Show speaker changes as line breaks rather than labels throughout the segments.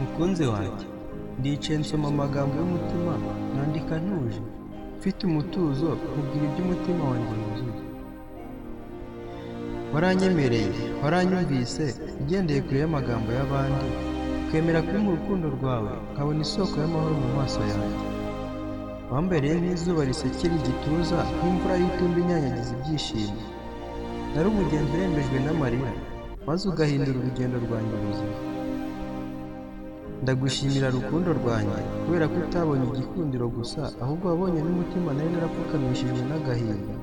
Mukunzi wanjye, ndicaye nsoma amagambo y'umutima, nandika ntuje, mfite umutuzo, nkubwira iby'umutima wanjye wuzuye. Waranyemereye, waranyumvise, ugendeye kure y'amagambo y'abandi, ukemera kumpa urukundo rwawe, nkabona isoko y'amahoro mu maso yanjye. Wambereye nk'izuba risekera igituza, nk'imvura y'itumba inyanyagiza ibyishimo. Nari umugenzi urembejwe n'amarira, maze ugahindura urugendo rwanjye ubuzima. Ndagushimira, rukundo rwanjye, kubera ko utabonye igikundiro gusa, ahubwo wabonye n'umutima nari narapfukamishijwe n'agahinda,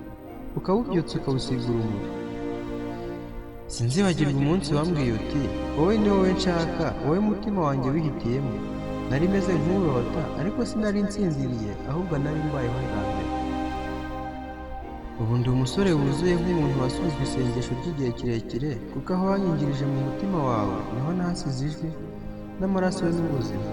ukawubyutsa, ukawusiga urumuri. Sinzibagirwa umunsi wambwiye uti: "Wowe ni wowe nshaka, wowe mutima wanjye wihitiyemo." Nari meze nk'urota, ariko sinari nsinziriye, ahubwo nari mbayeho bwa mbere. Ubu ndi umusore wuzuye, nk'umuntu wasubijwe isengesho ry'igihe kirekire, kuko aho wanyingirije mu mutima wawe niho nahasize ijwi n'amaraso n'ubuzima.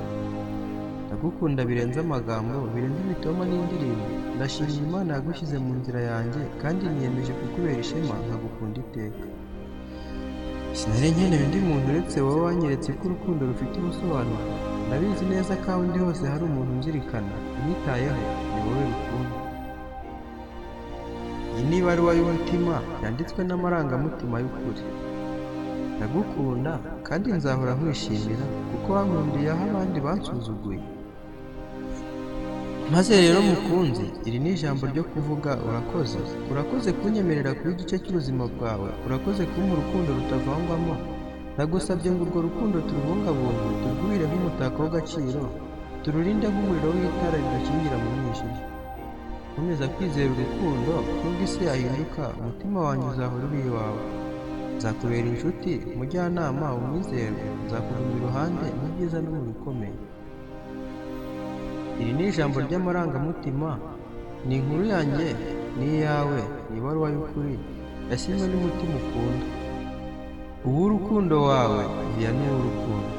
Ndagukunda birenze amagambo, birenze imitoma n'indirimbo. Ndashimira Imana yagushyize mu nzira yanjye, kandi niyemeje kukubera ishema, nkagukunda iteka. Sinari nkeneye undi muntu uretse wowe wanyeretse ko urukundo rufite ubusobanuro. Ndabizi neza ko aho ndi hose hari umuntu unzirikana, unyitayeho, ni wowe rukumbi. Iyi ni ibaruwa y'umutima yanditswe n'amarangamutima y'ukuri. Ndagukunda kandi nzahora nkwishimira, kuko wankundiye aho abandi bansuzuguye. Maze rero mukunzi, iri ni ijambo ryo kuvuga urakoze. Urakoze kunyemerera kuba igice cy'ubuzima bwawe, urakoze kumpa urukundo rutavangwamo. Ndagusabye ngo urwo rukundo turubungabunge, turwuhire nk'umutako w'agaciro, tururinde nk'umuriro w'itara ridukingira mu mwijima. Nkomeza kwizera urukundo, nubwo isi yahinduka, umutima wanjye uzahora uri iwawe. Nzakubera inshuti, umujyanama, umwizerwa, nzakuguma iruhande mu byiza no mu bikomeye. Iri ni ijambo ry'amarangamutima, ni inkuru yanjye n'iyawe, ni ibaruwa y'ukuri yasinywe n'umutima ukunda. Uw'urukundo wawe, Vianney w'urukundo.